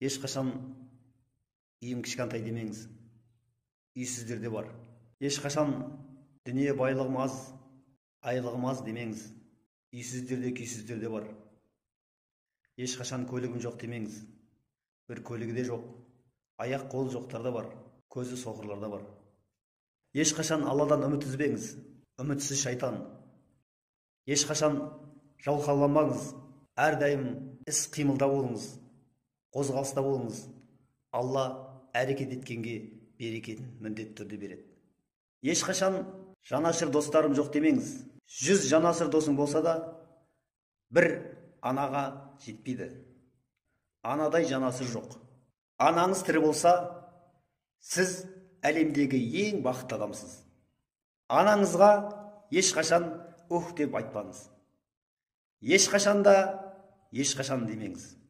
Ешқашан үйім кішкентай демеңіз, үйсіздер де бар. Ешқашан дүние байлығым аз, айлығым аз демеңіз, үйсіздер де, күйсіздер де бар. Ешқашан көлігім жоқ демеңіз, бір көлігі де жоқ, аяқ қолы жоқтар да бар, көзі соқырлар да бар. Ешқашан Алладан үміт үзбеңіз, үмітсіз шайтан. Ешқашан жалқауланбаңыз, әрдайым іс қимылда болыңыз, қозғалыста болыңыз. Алла әрекет еткенге берекетін міндетті түрде береді. Ешқашан жанашыр достарым жоқ демеңіз. 100 жанашыр досың болса да, бір анаға жетпейді. Анадай жанашыр жоқ. Анаңыз тірі болса, сіз әлемдегі ең бақытты адамсыз. Анаңызға ешқашан ух деп айтпаңыз. Ешқашан да ешқашан демеңіз.